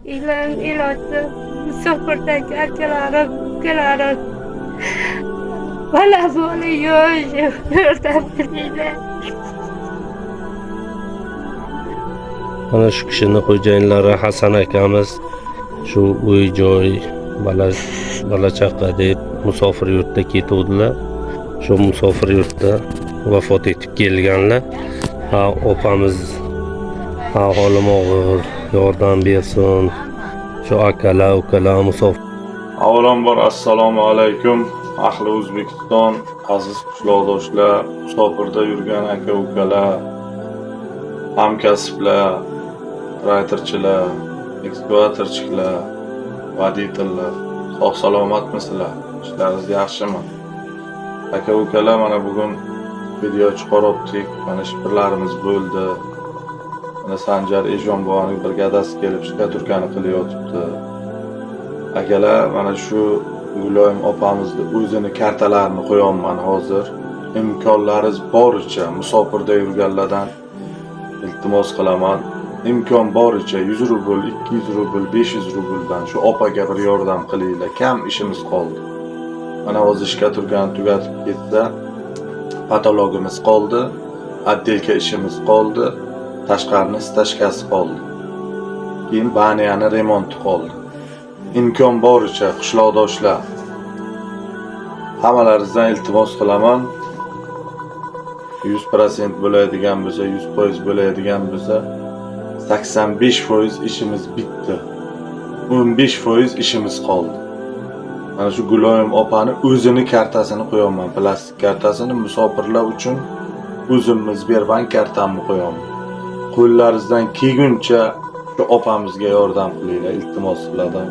Iloji musofirdagi akalarim, ukalarim, bola bola yosh, yordam beringlar. Mana shu kishini xo'jayinlari Hasan akamiz shu uy joy bola chaqa deb musofir yurtda ketuvdilar. Shu musofir yurtda vafot etib kelganlar. Ha, opamiz, ha, holim og'ir, yordam bersin. Shu akalar, ukalar musofir Avvalambor assalomu alaykum ahli O'zbekiston, aziz qishloqdoshlar, musofirda yurgan aka ukalar, hamkasblar, traktorchilar, ekskavatorchilar, водитель lar, sog' salomatmisizlar? Ishlaringiz yaxshimi? Aka ukalar, mana bugun video chiqaryaptik. Mana shipirlarimiz bo'ldi. Mana Sanjar Eshon buvaning brigadasi kelib shkaturkani qilyotibdi. Akalar, mana shu Guloyim opamizni o'zini kartalarini qo'yapman hozir. Imkonlaringiz boricha musofirda yurganlardan iltimos qilaman. Imkon boricha 100 rubl, 200 rubl, 500 rubldan shu opaga bir yordam qilinglar. Kam ishimiz qoldi. Mana hozir shkaturkani tugatib ketsa, patologimiz qoldi, отделка ishimiz qoldi, tashqarini stashkasi qoldi. Keyin banyani remonti qoldi. Imkon boricha qishloqdoshlar, hammalaringizdan iltimos qilaman. 100% bo'ladigan bo'lsa, 100% bo'ladigan bo'lsa, 85% ishimiz bitdi. 15% ishimiz qoldi. Mana shu Guloyim opani o'zini kartasini qo'yapman, plastik kartasini musofirlar uchun o'zimni Sberbank kartamni qo'yapman. Qo'llaringizdan kelguncha shu opamizga yordam qilinglar, iltimos sizlardan.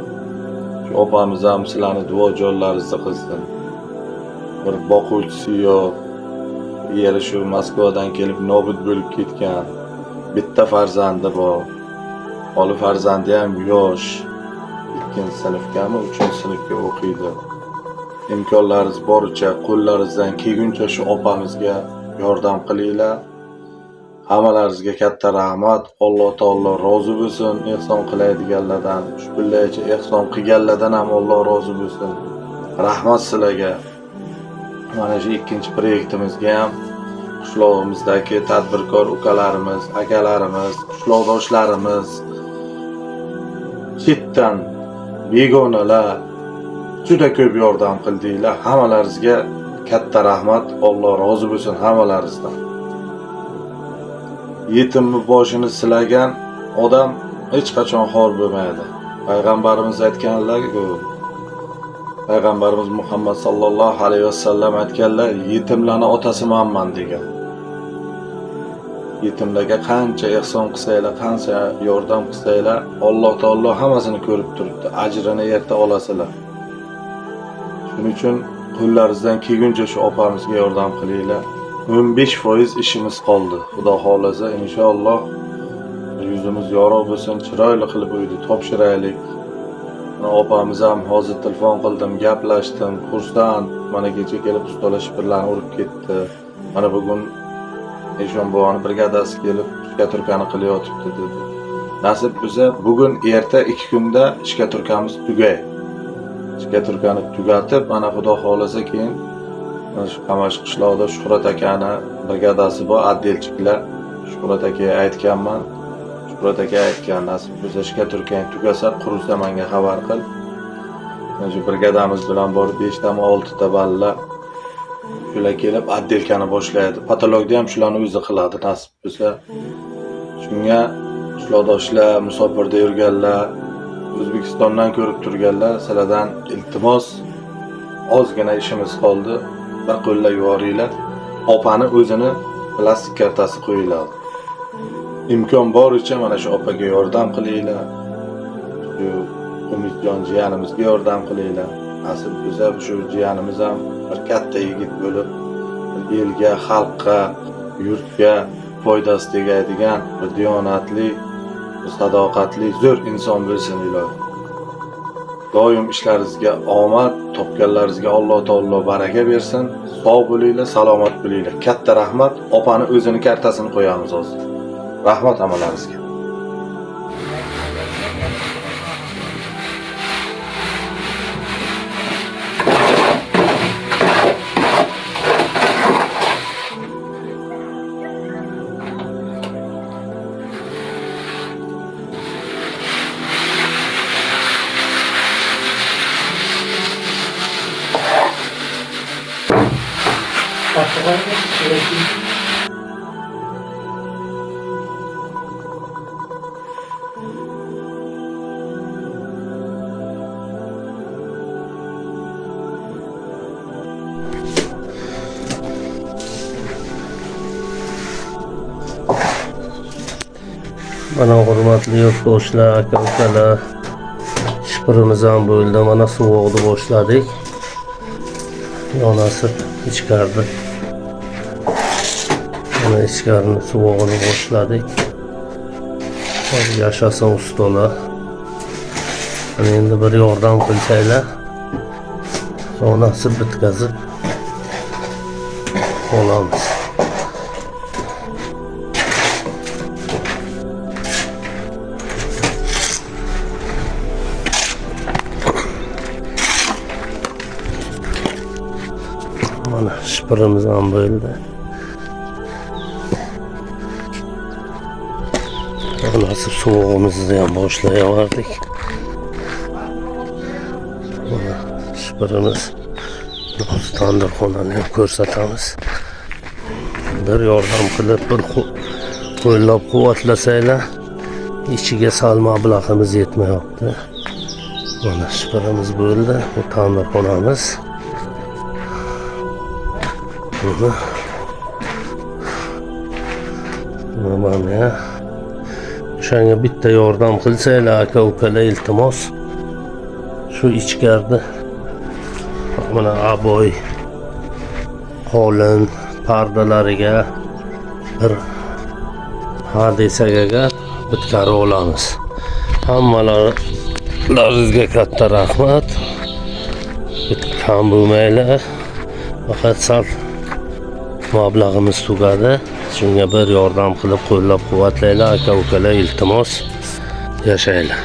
Shu opamiz ham sizlarni duojonlaringizni qilsin. Bir boquvchisi yo'q. Eri shu Moskvadan kelib nobud bo'lib ketgan. Bitta farzandi bor. Holi farzandi ham yosh. 2-sinfgami, 3-sinfga o'qiydi. Imkonlaringiz boricha, qo'llaringizdan kelguncha shu opamizga yordam qilinglar. Hammalaringizga katta rahmat. Alloh taolo rozi bo'lsin ehson qiladiganlardan, shu kunlargacha ehson qilganlardan ham Alloh rozi bo'lsin. Rahmat sizlarga. Mana shu ikkinchi proyektimizga ham qishlog'imizdagi tadbirkor ukalarimiz, akalarimiz, qishloqdoshlarimiz, chetdan begonalar juda ko'p yordam qildinglar. Hammalaringizga katta rahmat. Alloh rozi bo'lsin hammalaringizdan. Yetimni boshini silagan odam hech qachon xor bo'lmaydi. Payg'ambarimiz aytganlar-ku, Payg'ambarimiz Muhammad sallallohu alayhi vasallam aytganlar, yetimlarni otasi manman degan. Yetimlarga qancha ehson qilsanglar, qancha yordam qilsanglar, Alloh taolo hammasini ko'rib turibdi. Ajrini erta olasizlar. Shuning uchun qo'llaringizdan kelguncha shu opamizga yordam qilinglar. 15% ishimiz qoldi. Xudo xohlasa, inshaalloh yuzimiz yorug' bo'lsin, chiroyli qilib uyni topshiraylik. Mana opamiz ham hozir telefon qildim, gaplashdim, xursand. Mana kecha kelib ustalar shipirlarni urib ketdi. Mana bugun Eshon buvani brigadasi kelib shkaturkani qilyotibdi dedi. Nasib bo'lsa, bugun erta 2 kunda shkaturkamiz tugaydi. Shkaturkani tugatib, mana Xudo xohlasa keyin mana shu Qamash qishlog'ida Shuhrat akani brigadasi bor, отделщик lar. Shuhrat akaga aytganman. Shuhrat aka aytgan, nasib bo'lsa shkaturkang tugasa, qurisa menga xabar qil. Mana shu brigadamiz bilan borib 5 tami 6 ta balla shular kelib отделка ni boshlaydi. Patologni ham shularni o'zi qiladi nasib bo'lsa. Shunga qishloqdoshlar, musofirda yurganlar, O'zbekistondan ko'rib turganlar, sizlardan iltimos, ozgina ishimiz qoldi. Bir qo'llab yuboringlar. Opani o'zini plastik kartasi qo'yiladi. Imkon boricha mana shu opaga yordam qilinglar. Shu Umidjon jiyanimizga yordam qilinglar. Nasib bo'lsa shu jiyanimiz ham bir katta yigit bo'lib, elga, xalqqa, yurtga foydasi tegadigan bir diyonatli, bir sadoqatli, zo'r inson bo'lsin iloyim. Doim ishlaringizga omad, topganlaringizga Alloh taolo baraka bersin. Sog' bo'linglar, salomat bo'linglar. Katta rahmat. Opani o'zini kartasini qo'yamiz hozir. Rahmat hammalaringizga. Mana hurmatli yurtdoshlar, aka ukalar, shipirimiz ham bo'ldi. Mana sovuqni boshladik. Yonasib ichkardi. Mana ichkarini sovug'ini boshladik. Yashasin ustalar. Mana endi bir yordam qilsanglar, yonasib bitkazib olamiz. Mana shipirimiz ham bo'ldi. Nasib sovug'imizni ham boshlayverdik. Mana shipirimiz, tandirxonani ham ko'rsatamiz. Bir yordam qilib, bir qo'llab quvvatlasanglar, ichiga sal mablag'imiz yetmayapti. Mana shipirimiz bo'ldi, bu tandirxonamiz. Mana o'shanga bitta yordam qilsanglar, aka ukalar, iltimos. Shu ichkarida mana aboy, qolin pardalariga bir ha desak agar bitkari olamiz. Hammalaringizga katta rahmat. Kam bo'lmanglar. Faqat sal mablag'imiz tugadi. Shunga bir yordam qilib qo'llab quvvatlanglar, aka ukalar, iltimos. Yashanglar.